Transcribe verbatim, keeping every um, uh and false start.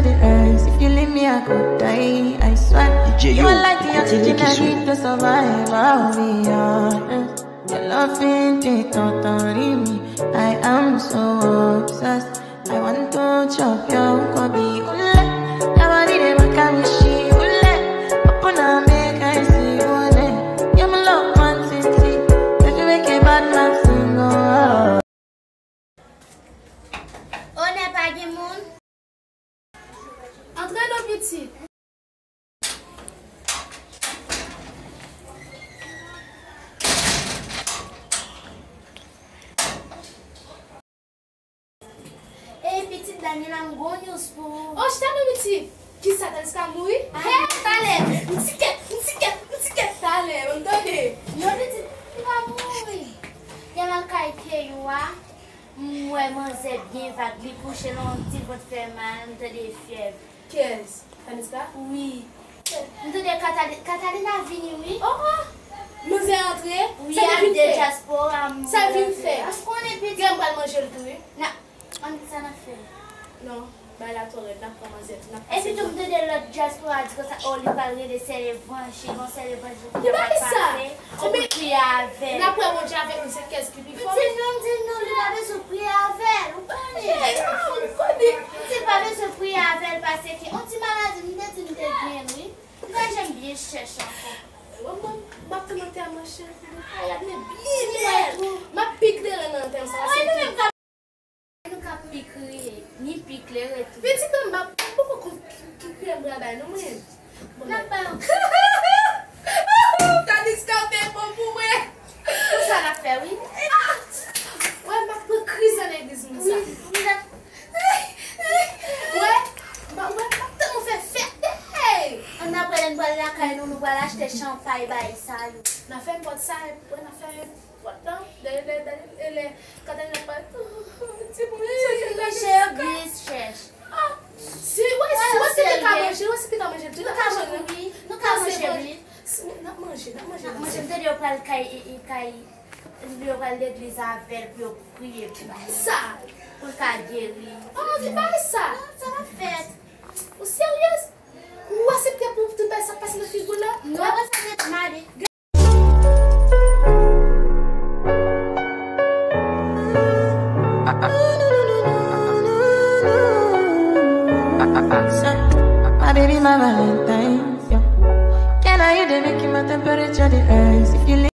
the earth. If you leave me, I could die, I swear. You are like the oxygen I need to survive, I'll be honest. Your loving take don't leave me. I am so obsessed. I want to chop your kwabi ule. Your body dey make me she ule. Open and make I see ule. Yeah, my love one city. If you make a bad man sing, oh. Onè pa gen moun. Antre non pitit. Ey, pitit Daniela, m gon news pou ou. Oh, chita non pitit. Kisa, Taniska mouri? Hey, talè. M ti kèt, m ti kèt, m ti kèt talè. Ban m tande. Non pitit, li pa mouri. Yè m al kay Keyou a. M wè manzè byen vag, li kouche nan yon ti vant fè mal, m tande fyèv. Kiyès? Taniska? Wi. M tande Katali-, Katalina vini, wi. Oh, oh! Manzè antre? Wi, sa li vin fè? Dyaspora, m... Sa l vin fè? Ou konnen pitit. Gen m pral manje l tou, wi. Na, ann, sa n ap fè? Non. Bay la twò rèd, n ap pran manzè, n ap pase. Epi tou, m tande lòt dyaspora di konsa, oh, li pral rele sè Levanjil, bon, sè Levanjil ki pral pase, ou pou priye avè l. N ap wè Bondye avèk nou, se kèz ki pi fò. M di non, m di non, li pa bezwen priye avè l, ou konnen. Ey, ah, ou konnen. M di l pa bezwen priye avè l, paske yon ti maladi, m te di m te gen, wi. M pa janm byen chèch ankò. Mwen, mwen, m ap tann anterman cheri, pou nou pa y ap men byen bèl. M ap pi klere nan anterman sa, se tou. Nou ka pi kriye, ni pi klere tou. Pitit mwen, m pa, m poko konn ki, ki krèm m pral bay non mwen. N ap bay yon. Tandis ke w te bon pou mwen. Pou sa n ap fè, wi. Ah! Wè, m ap pran kriz nan legliz moun sa. Wi, wi, n ap. Wè, m ap, wè, m ap tann nou fè fèt. Hey! Ann apre lè n pral lakay nou, nou pral achte chanpay bay sa yo. N a fè nenpòt sa, wè, n a fè nenpòt lan. Dèyè, dèyè, dèyè, e lè Katalina pa di pou mwen chèche legliz chèch. Ah, si, wè, si, wè, si te ka manje, wè, si te ka manje, te ka manje, wi. Nou ka manje, wi. N ap manje, n ap manje. N ap manje, m tande yo pral kay, e, e, kay, yo pral legliz avè l pou yo priye pou li. Sa. Pou l ka geri. Ah, di pa sa. Non, sa pa fèt. Ou seryez? Ou aksepte pou tout bagay sa k pase nan figi w la? Non, mwen sa fèt male. My baby, my Valentine, yo. Can I you dey make my temperature dey rise? If you